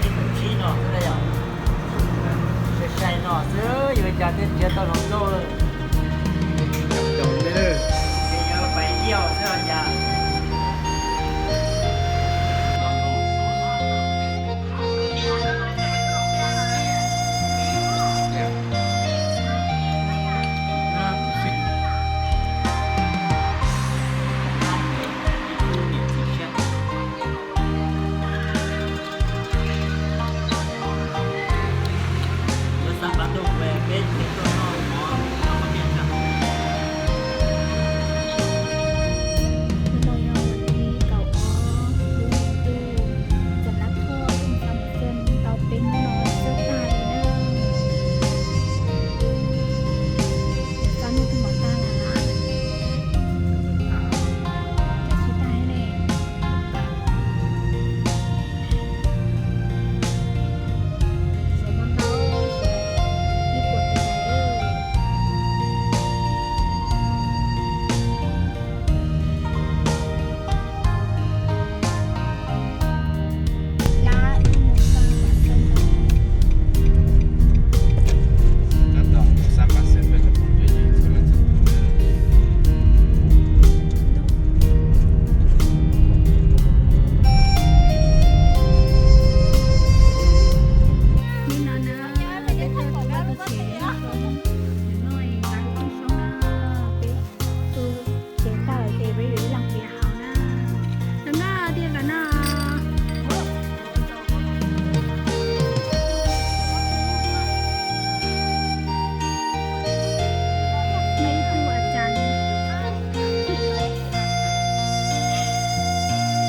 Ib tus tsib no xwb yom. Sai sai no xwb yuav cas thiaj nrhiav tau hluas nkauj li. Ces yuav pais liaj xwb los cas. Ces tag lawm ces peb yuav ib leeg pem hauv na. Tam no tias tam no no ib tug a cas.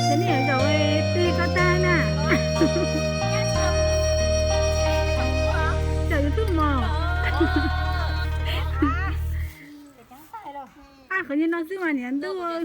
Ces nej yuav zaum twg tso tag na. Zaum YouTube mos. Qhov no xwb mas niam ntuj.